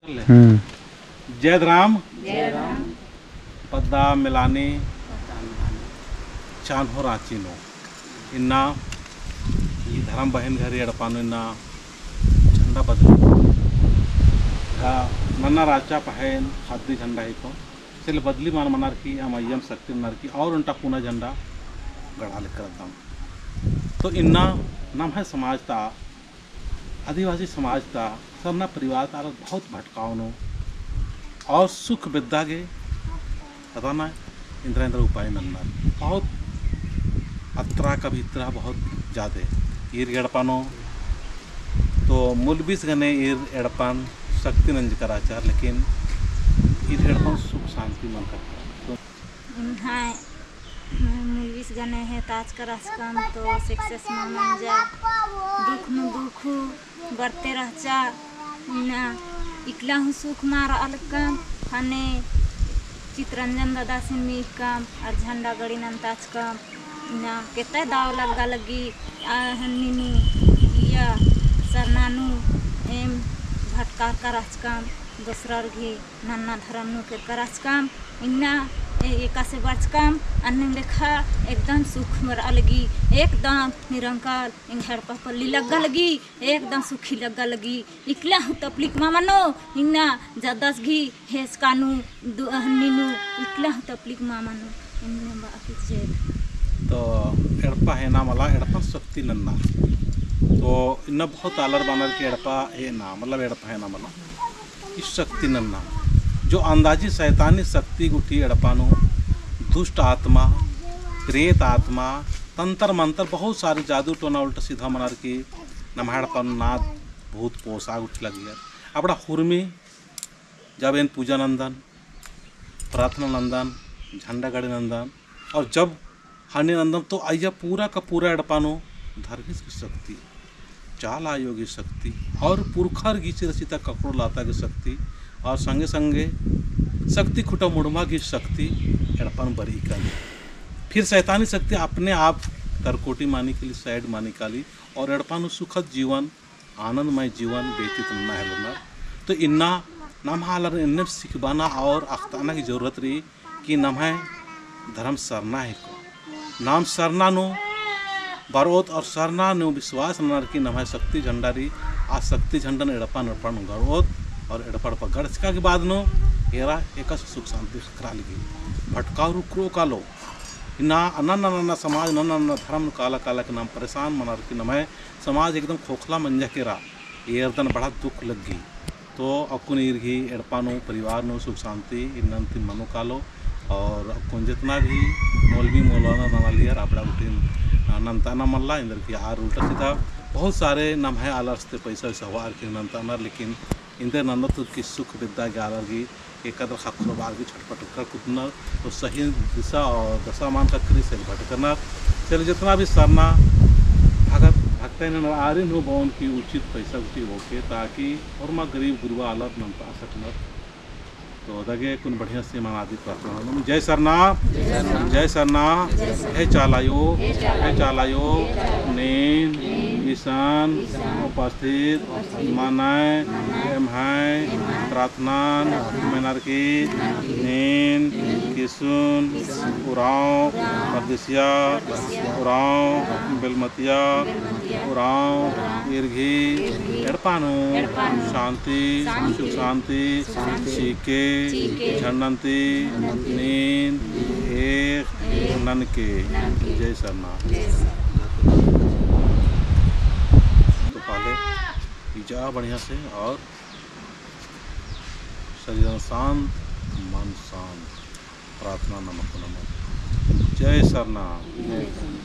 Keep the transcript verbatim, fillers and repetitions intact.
हम्म। जय धरम। जय धरम। पद्दा मेलानी चान्हो राँची नू इन्ना ई धरम बहिन घरी एड़पा नू इन्ना झंडा बदली। हाँ, नन्ना राचा पहें ख़द्दी झंडा हिको। सेले बदली मल मनर की, अमा अइय्यम शक्ति ननर की और ओन्टा पुना झंडा गड़ा लेकर दम। तो इन्ना नम्है समाज ता आदिवासी समाज ता सरना परिवार ता आलर बहुत भटकाव नू और सुख बेद्दा गे पता ना एन्दरा एन्दरा उपाय नन्नर। बहुत अत्रा का भितरा बहुत जादे ईर एड़पा नू तो मुलबीस गने ईर एड़पन शक्ति नंजकर आचर, लेकिन ईर एड़पन सुख शांति मल खक्खरा। तो इन्हाय मुलबीस गने हे ताचकर रहचकम तो success मल मंजा। दुख नू दुख बरते रहचा। इन्ना इकला हूँ सुख मल रआ लक्कम। ख़ने चितरंजन दादासिन मिख़कम और झंडा गड़ी नन्ताचकम। इन्ना केतय दव लग्गा लगी, आ, हन्नी नू, इया सरना नू एम भटकारका रहचकम, दोसरर गही नन्ना धरम नू केरका रहचकम। इन्ना ए-, एकासे बरचकम, अन्नेम देखा एकदम सुख मल रआ लगी, एकदम निरंकार एंग्है एड़पा पल्ली लग्गा लगी, एकदम सुखी लग्गा लगी। इकला हूँ तपलीक मल मनो, इन्ना जद्दस गही हेसका नू, दु-, हन्नी नू, इकला हूँ तपलीक मल मनो। इन्ना बआ की चेत। तो एड़पा हेना मला, एड़पन शक्ति नन्ना। तो इन्ना बहुत आलर बअनर की एड़पा हेना, मतलब एड़पा हेना मला। ई शक्ति नन्ना। जो अंदाजी शैतानी शक्ति गुट्ठी एड़पा नू, दुष्ट आत्मा, प्रेत आत्मा, तंत्र मंत्र, बहुत सारे जादू टोना उल्टा सीधा मनर की नम्है एड़पा नू नाद भूत पोसा गुट्ठी लगियर। अबड़ा हुरमी जब एन पूजा नन्दन, प्रार्थना नन्दन, झंडा गड़ी नन्दन, और जब हन्नी नन्दन तो अइय्या पूरा का पूरा एड़पा नू धर्मेस गही शक्ति, चाला आयो गही शक्ति, और पुरखर गही चिरचिता ककड़ो लाता गही शक्ति, और संगे संगे शक्ति खुटा मुड़मा गही शक्ति एड़पा नू बरई काली। फिर शैतानी शक्ति अपने आप तरकोटी मानी काली, side मानी काली, और एड़पा नू सुखद जीवन आनंदमय जीवन व्यतीत नन्ना हेलरनर। तो इन्ना नम्है आलर एन्नेम सिखाबअना और अख़ताअना की जरूरत रई कि नम्है धरम सरना हिको। नाम सरना नू बरओत और सरना नू विश्वास ननर की नम्है शक्ति झंडा रई, आ शक्ति झंडन एड़पन एड़पन गड़ओत और एड़पा एड़पा गड़चका के बाद नू एरा एकासे सुख शांति ख़क्खरा लगी। भटकाव रुकरो कालो। इन्ना नन्ना नन्ना समाज, नन्ना नन्ना धरम नू काला काला के नाम परेशान मनर की नम्है समाज एकदम खोखला मंजा केरा, एरदन बड़ा दुख लग्गी। तो अक्कुन ईर गही एड़पा नू, परिवार नू सुख शांति इन्नन ती मनो कालो। और अक्कुन जितना भी मौलवी मौलाना ननालियर, अबड़ा गुट्ठिन, आ, नन्ताना मल्ला, एन्देर की आर उल्टा सीधा बहुत सारे नम्है आलर से पैसा वैसा होअर की नन्तानर, लेकिन एन्देर नन्दत की सुख बेद्दा गे आलर गही एकादर ख़क्खरो बअर की छटपटरका कुदनर, तो सही दिशा और दशा मल ख़क्खरी, सेले भटकनर। सेले जितना भी सरना भगत भगतैन ननर आरिन हूँ बओन की उचित पैसा गुट्ठी होके, ताकि होरमा गरीब गुरबा आलर नन्ता सकनर। तो अदगे अक्कुन बढ़िया से मनादी प्रार्थना। जय सरना, जय सरना, हे चाला आयो, हे चाला आयो, नीन, इसन, उपस्थित, मनय, एम्है, प्रार्थना, मेनर की, नीन, किसुन, उराँव, परदेसिया, उराँव, बेलमतिया, उराँव, ईर गही, एड़पा नू, शांति, सुख शांति, चिके, झंडन ती, नीन, एक, ननके। जय सरना। तो पहले इजा बढ़िया से और शरीर शांत, मन शांत। प्रार्थना नमक नमक। जय सरना। जय सरना।